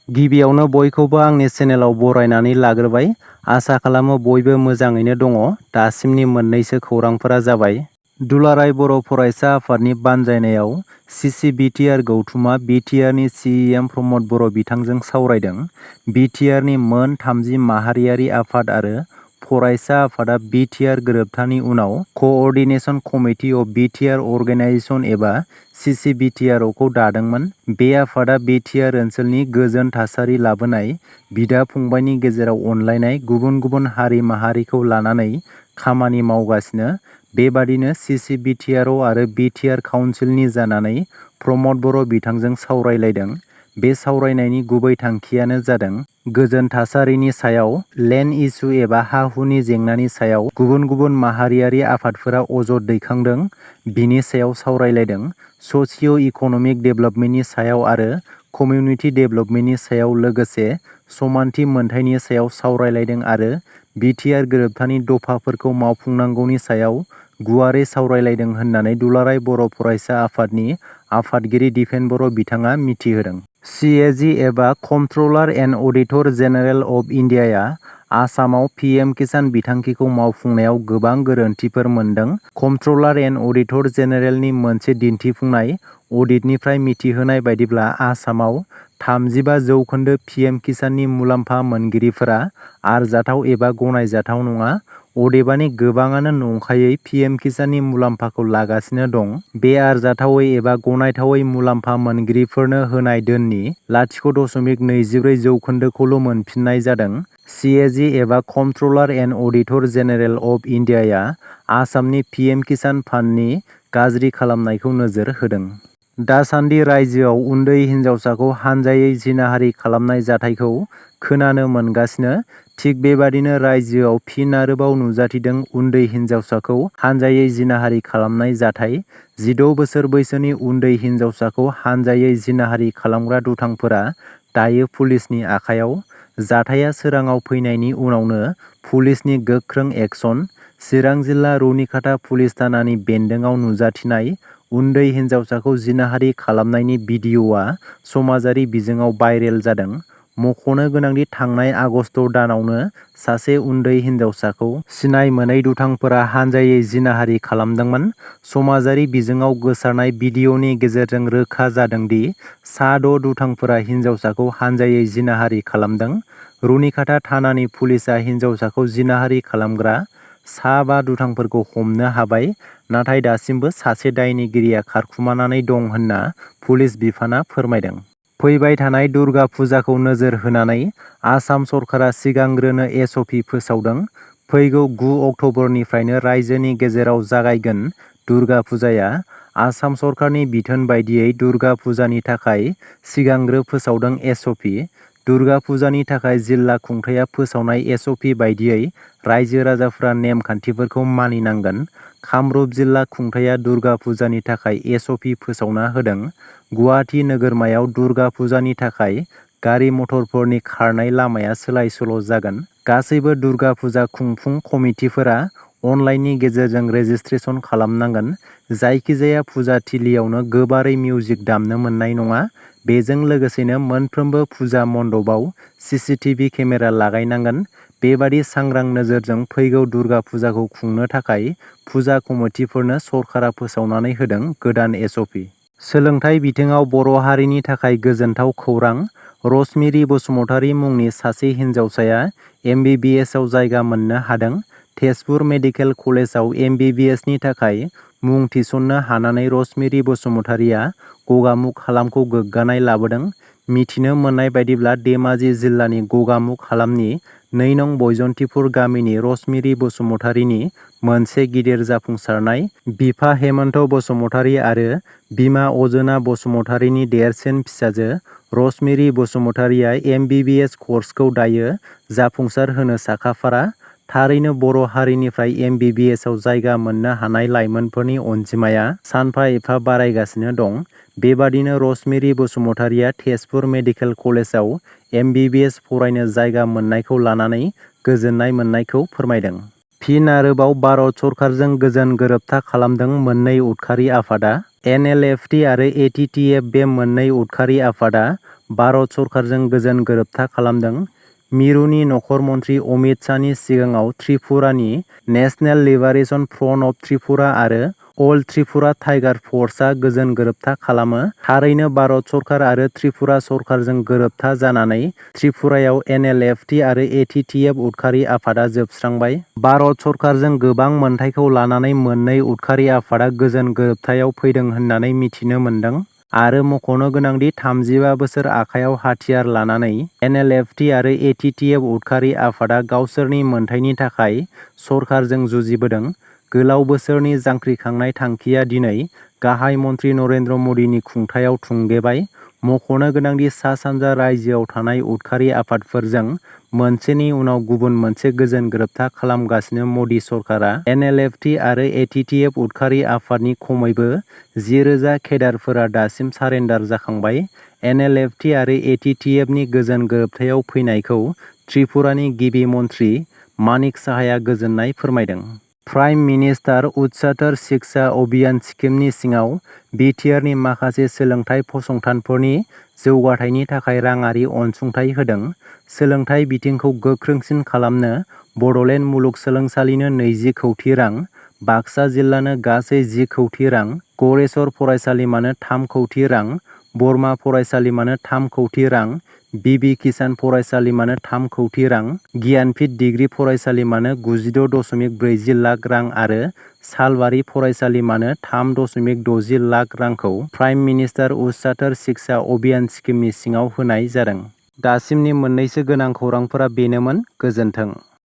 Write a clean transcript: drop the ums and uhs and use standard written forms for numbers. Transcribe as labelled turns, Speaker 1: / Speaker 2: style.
Speaker 1: गिबियावनो बयखौबो आंनि चेनेलाव बरायनानै लाग्रोबाय। आसा खालामो बयबो मोजाङैनो दङ। दासिमनि मोननैसो खौरांफोरा जाबाय। दुलाराय बर' फरायसा आफादनि बानजायनायाव सिसि बिटिआर गौथुमा बिटिआरनि सिइएम प्रमद बर' बिथांजों सावरायदों। बिटिआरनि मोन 30 माहारियारि आफाद आरो फरायसा आफादा बिटिआर गोरोबथानि उनाव coordination committee of BTR organisation एबा सिसि बिटिआरअखौ दादोंमोन। बे आफादा बिटिआर ओनसोलनि गोजोन थासारि लाबोनाय, बिदा-फंबायनि गेजेराव अनलायनाय, गुबुन गुबुन हारि माहारिखौ लानानै खामानि मावगासिनो। बेबादिनो सिसि बिटिआरअ आरो बिटिआर काउन्सिलनि जानानै प्रमद बर' बिथांजों सावरायलायदों। बे सावरायनायनि गुबै थांखियानो जादों गोजोन थासारिनि सायाव, लेन्ड इस्यु एबा हा-हुनि जेंनानि सायाव गुबुन गुबुन माहारियारि आफादफोरा अजद दैखांदों बिनि सायाव सावरायलायदों। ससिय' इक'नमिक डेभेलपमेन्टनि सायाव आरो कमिउनिटि डेभेलपमेन्टनि सायाव लोगोसे समानथि मोनथायनि सायाव सावरायलायदों आरो बिटिआर गोरोबथानि दफाफोरखौ मावफुंनांगौनि सायाव गुवारै सावरायलायदों होननानै दुलाराय बर' फरायसा आफादनि आफादगिरि दिपेन बर' बिथाङा मिथिहोदों। सिएजि एबा कमप्ट्रलार एन्ड अडिटर जेनेरेल अफ इन्डियाया आसामाव पिएम किसान बिथांखिखौ मावफुंनायाव गोबां गोरोन्थिफोर मोनदों। कमप्ट्रलार एन्ड अडिटर जेनेरेलनि मोनसे दिन्थिफुंनाय अडिटनिफ्राय मिथिहोनाय बायदिब्ला आसामाव 35% पिएम किसाननि मुलाम्फा मोनगिरिफोरा आरजाथाव एबा गनायजाथाव नङा। अदेबानि गोबाङानो नंखायै पिएम किसाननि मुलाम्फाखौ लागासिनो दं। बे आरजाथावै एबा गनायथावै मुलाम्फा मोनगिरिफोरनो होनाय धोननि 0.24% मोनफिननाय जादों। सिएजि एबा कमप्ट्रलार एन्ड अडिटर जेनेरेल अफ इन्डियाया आसामनि पिएम किसान फान्डनि गाज्रि खालामनायखौ नोजोर होदों। दासान्दि रायजोआव उन्दै हिनजावसाखौ हानजायै जिनाहारि खालामनाय जाथायखौ खोनानो मोनगासिनो। थिग बेबादिनो रायजोआव फिन आरोबाव नुजाथिदों उन्दै हिनजावसाखौ हानजायै जिनाहारि खालामनाय जाथाय। 16 बोसोर बैसोनि उन्दै हिनजावसाखौ हानजायै जिनाहारि खालामग्रा दुथांफोरा दायो पुलिसनि आखायाव। जाथाया सोराङाव फैनायनि उनावनो पुलिसनि गोख्रों एक्सन। चिरां जिल्ला रुनिखाता पुलिस थानानि बेन्दोंआव नुजाथिनाय उन्दै हिनजावसाखौ जिनाहारि खालामनायनि भिडिअ'आ समाजारि बिजोङाव भाइरेल जादों। मख'नो गोनांदि थांनाय आगस्ट दानावनो सासे उन्दै हिनजावसाखौ सिनाय मोनै दुथांफोरा हानजायै जिनाहारि खालामदोंमोन। समाजारि बिजोङाव गोसारनाय भिडिअ'नि गेजेरजों रोखा जादोंदि सा 6 दुथांफोरा हिनजावसाखौ हानजायै जिनाहारि खालामदों। रुनिखाता थानानि पुलिसआ हिनजावसाखौ जिनाहारि खालामग्रा सा 5 दुथांफोरखौ हमनो हाबाय। नाथाय दासिमबो सासे दायनिगिरिया खारखुमानानै दं होनना पुलिस बिफाना फोरमायदों। फैबाय थानाय दुर्गा फुजाखौ नोजोर होनानै आसाम सरकारा सिगांग्रोनो एसअपि फोसावदों। फैगौ 9 अक्ट'बरनिफ्रायनो रायजोनि गेजेराव जागायगोन दुर्गा फुजाया। आसाम सरकारनि बिथोन बायदियै दुर्गा फुजानि थाखाय सिगांग्रो फोसावदों एसअपि। दुर्गा फुजानि थाखाय जिल्ला खुंथाया फोसावनाय एसअपि बायदियै रायजो राजाफोरा नेम खान्थिफोरखौ मानिनांगोन। कामरुप जिल्ला खुंथाया दुर्गा फुजानि थाखाय एसअपि फोसावना होदों। गुवाहाटि नोगोरमायाव दुर्गा फुजानि थाखाय गारि मटरफोरनि खारनाय लामाया सोलाय सोल' जागोन। गासैबो दुर्गा फुजा खुंफुं कमिटिफोरा अनलाइननि गेजेरजों रेजिस्ट्रेसन खालामनांगोन। जायखिजाया फुजाथिलियावनो गोबारै मिउजिक दामनो मोननाय नङा। बेजों लोगोसेनो मोनफ्रोमबो फुजा मण्डपाव सिसिटिभि केमेरा लागायनांगोन। बेबादि सांग्रां नोजोरजों फैगौ दुर्गा फुजाखौ खुंनो थाखाय फुजा कमिटिफोरनो सरकारा फोसावनानै होदों गोदान एसअपि। सोलोंथाइ बिथिङाव बर' हारिनि थाखाय गोजोनथाव खौरां। रसमिरी बसुमतारी मुंनि सासे हिनजावसाया एमबिबिएसआव जायगा मोननो हादों। तेजपुर मेडिकेल कलेजाव एमबिबिएसनि थाखाय मुं थिसननो हानानै रसमिरी बसुमतारीया गगामुख हालामखौ गोग्गानाय लाबोदों। मिथिनो मोननाय बायदिब्ला धेमाजि जिल्लानि गगामुख हालामनि 2 नं बैजन्तिपुर गामिनि रसमिरी बसुमतारीनि मोनसे गिदिर जाफुंसारनाय। बिफा हेमन्त बसुमतारी आरो बिमा अजना बसुमतारीनि देरसिन फिसाजो रसमिरी बसुमतारीया एमबिबिएस कर्सखौ दायो जाफुंसार होनो साखाफारा। थारैनो बर' हारिनिफ्राय एमबिबिएसआव जायगा मोननो हानाय लाइमोनफोरनि अनजिमाया सानफा एफा बारायगासिनो दं। बेबादिनो रसमिरी बसुमतारीया तेजपुर मेडिकेल कलेजाव एमबिबिएस फरायनो जायगा मोननायखौ लानानै गोजोननाय मोननायखौ फोरमायदों। फिन आरोबाव भारत सरकारजों गोजोन गोरोबथा खालामदों मोननै उदखारि आफादा। एनएलएफटि आरो एटिटिएफ बे मोननै उदखारि आफादा भारत सरकारजों गोजोन गोरोबथा खालामदों। मिरुनि नखर मन्थ्रि अमित शाहनि सिगाङाव त्रिपुरानि national liberation front of Tripura आरो अल त्रिपुरा टाइगार फर्सआ गोजोन गोरोबथा खालामो। थारैनो भारत सरकार आरो त्रिपुरा सरकारजों गोरोबथा जानानै त्रिपुरायाव NLFT आरो ATTF उदखारि आफादा जोबस्रांबाय। भारत सरकारजों गोबां मोनथायखौ लानानै मोननै उदखारि आफादा गोजोन गोरोबथायाव फैदों होननानै मिथिनो मोन्दों। आरो मख'नो गोनांदि 35 बोसोर आखायाव हाथियार लानानै NLFT आरो ATTF उदखारि आफादा गावसोरनि मोनथायनि थाखाय सरकारजों जुजिबोदों। गोलाव बोसोरनि जांख्रिखांनाय थांखिया दिनै गाहाय मन्थ्रि नरेन्द्र मदिनि खुंथायाव थुंगेबाय। मख'नो गोनांदि सा-सानजा रायजोआव थानाय उदखारि आफादफोरजों मोनसेनि उनाव गुबुन मोनसे गोजोन गोरोबथा खालामगासिनो मदि सरकारा NLFT आरो ATTF उदखारि आफादनि खमैबो 10,000 केडारफोरा दासिम सारेन्डार जाखांबाय। NLFT आरो ATTFनि गोजोन गोरोबथायाव फैनायखौ त्रिपुरानि गिबि मन्थ्रि मानिक साहाया गोजोननाय फोरमायदों। प्राइम मिनिस्टार उच्चतर शिक्षा अभियान स्किमनि सिङाव बिटिआरनि माखासे सोलोंथाइ फसंथानफोरनि जौगाथायनि थाखाय राङारि अनसुंथाइ होदों। सोलोंथाइ बिथिंखौ गोख्रोंसिन खालामनो बड'लेण्ड मुलुगसोलोंसालिनो 20 कौटि रां, बाक्सा जिल्लानो गासै 10 कौटि रां, गरेस्वर फरायसालिमानो 3 कौटि रां, बरमा फरायसालिमानो 3 कौटि रां, बिबि किसान फरायसालिमानो 3 कौटि रां, गियानपीठ डिग्री फरायसालिमानो 96.40 लाख रां आरो सालबारि फरायसालिमानो 3.60 लाख रांखौ प्राइम मिनिस्टार उच्चतर शिक्षा अभियान स्किमनि सिङाव होनाय जादों। दासिमनि मोननैसो गोनां खौरांफोरा बेनोमोन। गोजोन्थों।